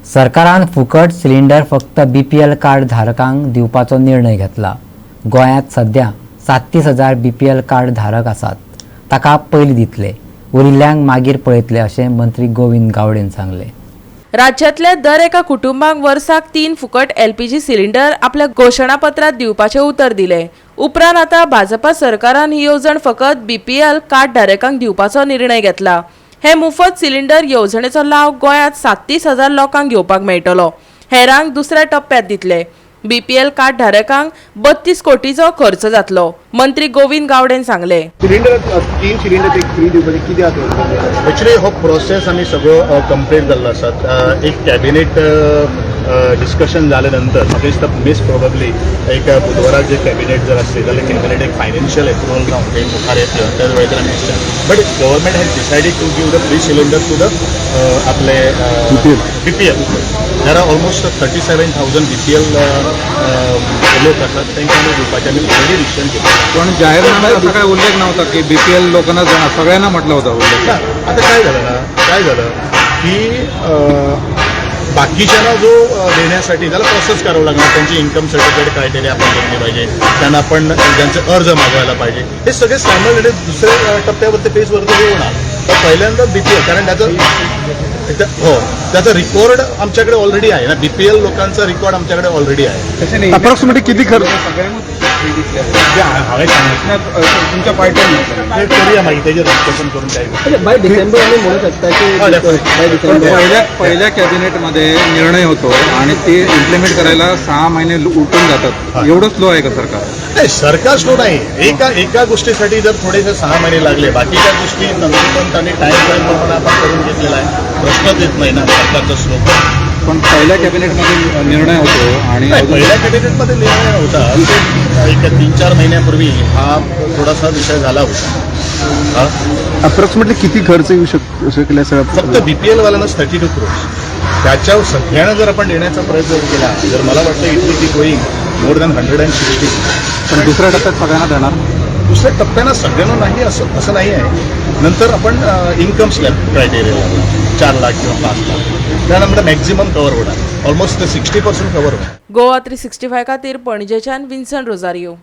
सरकारान फुकट सिलिंडर फक्त बीपीएल कार्ड धारकांक दिवपाचो निर्णय घेतला. गोंयांत सध्या 37,000 बीपीएल कार्ड धारक आसात. ताका पयलीं दितले, उरिल्ल्यांक मागीर पळयतले अशें मंत्री गोविंद गावडेन सांगलें. राज्यांतल्या दर एका कुटुंबाक वर्साक 3 फुकट एलपीजी सिलिंडर आपल्या घोशणापत्रांत दिवपाचें उतर दिलें. उपरांत आतां भाजपा सरकारान ही येवजण फकत बीपीएल कार्ड धारकांक दिवपाचो निर्णय घेतला. हे मुफत सिलिंडर येवजणेचो लाव गोंयांत 37,000 लोकांक घेवपाक मेळटलो. हेरांक दुसऱ्या टप्प्यात दितले. बीपीएल कार्ड धारकांक 32 कोटीचो खर्च जातलो, मंत्री गोविंद गावडेन सांगले. सिलिंडर, तीन सिलिंडर एक फ्री दिवपाचे कितें आसा? एक्चुली हो प्रोसेस आमी सगळो कंप्लीट जाल्लो आसा. एक कॅबिनेट डिस्कशन जाले नंतर म्हाका दिसता मिस प्रोबेबली एक बुधवाराक जे कॅबिनेट जर आसली जाल्यार कॅबिनेट एक फायनान्शियल एप्रुवल जावन ते मुखार येतले, त्याच वेळार आमी but government has decided to give the free cylinder to the आपले BPL. There are almost 37,000 BPL लोक आसात, तांकां आमी दिवपाचे आमी ऑलरेडी डिसिजन घेतला. पण जाहीरनाम्यात असा काय उल्लेख नव्हता की बीपीएल लोकांना जाणार, सगळ्यांना म्हटलं होतं उल्लेख. ना, आता काय झालं ना, काय झालं की बाकीच्यांना जो देण्यासाठी त्याला प्रोसेस करावं लागणार. त्यांची इन्कम सर्टिफिकेट क्रायटेरिया आपण घेतली पाहिजे, त्यांना आपण त्यांचे अर्ज मागवायला पाहिजे. हे सगळे सायमल्टेनियस दुसऱ्या टप्प्यावरती, फेजवरती हे होणार. तर पहिल्यांदा बीपीएल, कारण त्याचं हो, त्याचा रेकॉर्ड आमच्याकडे ऑलरेडी आहे ना. बीपीएल लोकांचा रेकॉर्ड आमच्याकडे ऑलरेडी आहे. तसे नाही. अप्रॉक्सिमेटली किती खर्च? सगळ्यांना फ्री दिसले. जे हांवें सांगलें तुमच्या पार्टीने ते करूया मागीर तेजेर डिस्कशन करून काय. बाय डिसेंबर आम्ही म्हणू शकता की हो, definitely. Bye पण डिसेंबर. पहिल्या पहिल्या कॅबिनेटमध्ये निर्णय होतो आणि ते इम्प्लिमेंट करायला 6 महिने उलटून जातात. एवढं स्लो आहे का सरकार? नाही, सरकार स्लो नाही. एका एका गोष्टीसाठी जर थोडेसे 6 महिने लागले, बाकीच्या गोष्टी तंतोतंत आणि टाइम फ्रेम प्रमाणे आपण करून घेतलेला आहे. प्रश्नच येत नाही ना सरकारचा स्लो. पण पहिल्या कॅबिनेटमध्ये निर्णय होतो आणि नाही, पहिल्या कॅबिनेटमध्ये निर्णय होता. ते एक 3-4 महिन्यापूर्वी हा थोडासा विषय झाला होता, हा? अप्रॉक्सिमेटली किती खर्च येऊ शकेल या सगळ्या? फक्त बीपीएल वाल्यांनाच 32 क्रोर्स. त्याच्यावर सगळ्यांना जर आपण देण्याचा प्रयत्न केला तर मला वाटतं it will be going more than 160. पण दुसऱ्या टप्प्यात सगळ्यांना देणार? दुसऱ्या टप्प्यानं सगळ्यांना नाही, असं असं नाही आहे. नंतर आपण इन्कम स्लॅब क्रायटेरिया लावला, 4 लाख किंवा 5 लाख. त्यानंतर मॅक्झिमम कव्हर होणार, ऑलमोस्ट 60% कव्हर होणार. गोवा 365 खातीर पणजेच्यान विन्सन रोजारियो.